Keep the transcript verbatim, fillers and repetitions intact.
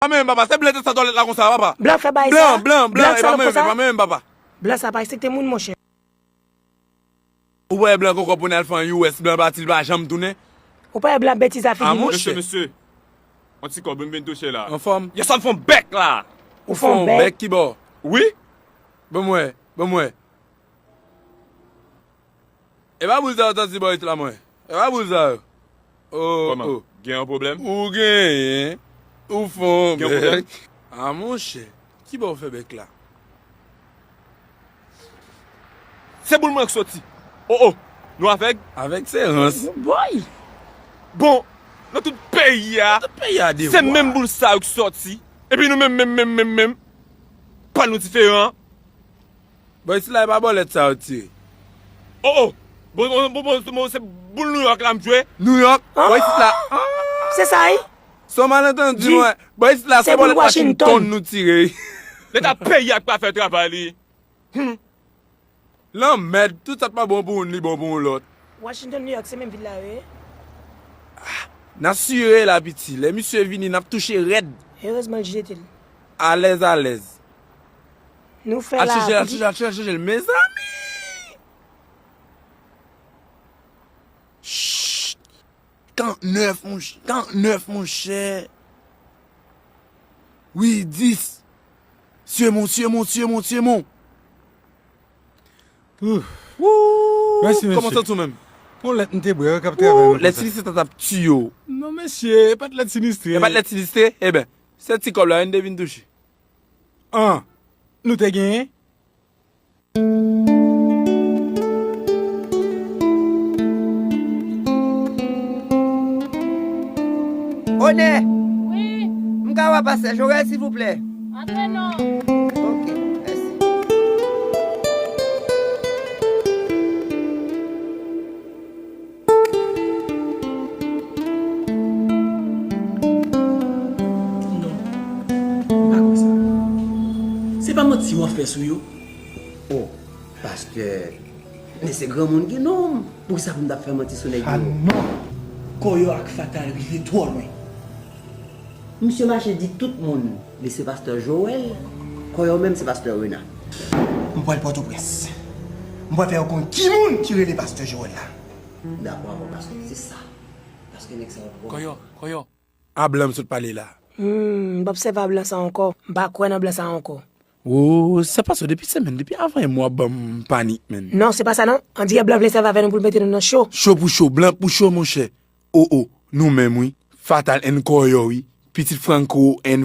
Pa menm, papa, se blan te sa twalèt la konsa, papa. Blan fè bagay sa? Blan, blan, blan, e pa menm, e pa menm, papa. Blan sa pa respekte moun, monchè. Ou wè blan kòkò pou n al fè an U S, blan pati, l pa janm tounen. Ou pa wè blan betiz la figi nou? Mesye, mesye. On ti kòb, m vin touche la. Anfòm? Yes, m fè on bèk la. Ou fè on bèk? Bèk ki bò? Wi. Ban m wè, ban m wè. E pa boul sa yo soti bò isit la, mwen. E pa boul sa yo. Oh, kòman? Oh. Gen yon pwoblèm? Ou genyen. Ou fè on bèk. Gen yon pwoblèm? Ah, monchè. Ki bò ou fè bèk la? Se boul mwen k soti. Oh, oh. Nou avèg? Avèg se rans. Boy! Bon, nan tout peyi a, nan tout peyi a, se menm boul sa yo k soti. Epi nou menm, menm, menm, menm, menm. Pa nou diferan. Bò isit la, e pa bòlèt sa yo tire. Oh, oh! Bon, bon, bon, bon, bon, se boul Nouyòk la m jwe. Nouyòk? Bò isit la. Se sa, wi. Se yon malantandi, mwen. Bò isit la, se bòlèt Washington nou tire. Leta peyi a k pa fè travay li. Hmm. Lanmèd, tout sa k pa bon pou youn, li bon pou yon lòt. Washington, Nouyòk, se menm vil la yo ye. Ah, n asire la, piti. Lè misye vini, n ap touche rèd. Erezman, l jete l. Alèz, alèz. Nou fè la, piti. Al chèche l, al chèche l, al chèche l, al chèche l. Mezanmi! Chut! Karantnèf, monchè. Karantnèf, monchè. Wi, dis. Syemon, syemon, syemon, syemon. Ouf. Wou! Mèsi, mesye. Kòman w santi w menm? Yon lèt m te bwè k ap travay. Wou, lèt sinistre ta t ap tiye w. Non, mesye, e pa t lèt sinistre. E pa t lèt sinistre? Eben, se ti kòb la, wi, n te vin touche. An, nou te genyen? Onè! Wi. M ka wè pastè Jorèl, silvouplè? Antre non. Ok, mèsi. Non, m pa kwè sa. Se pa manti w ap fè sou yo? Oh, pastè, men se granmoun ki nonm. Poukisa pou m t ap fè manti sou nèg yo? Ah non! Kòyò ak Fatal rive twò lwen. Misye mache di tout moun li se pastè Joel, Kòyò menm se pastè Rena. M pral Pòtoprens. M pral fè yo konn ki moun ki rele pastè Joel la. M dakò avè w, pastè, se sa. Paske nèg sa yo twò. Kòyò, Kòyò. A blan m sot pale la. Hmm, m p ap sèvi a blan sa ankò. M pa kwè nan blan sa ankò. Wo, sa pase w depi semèn, depi avan yon mwa w ban m panik, menn. Non, se pa sa non. Andirè blan vle sèvi avè nou pou l mete nou nan cho. Cho pou cho, blan pou cho, monchè. O, o, nou menm wi. Fatal and Kòyò wi. Pitit Franco and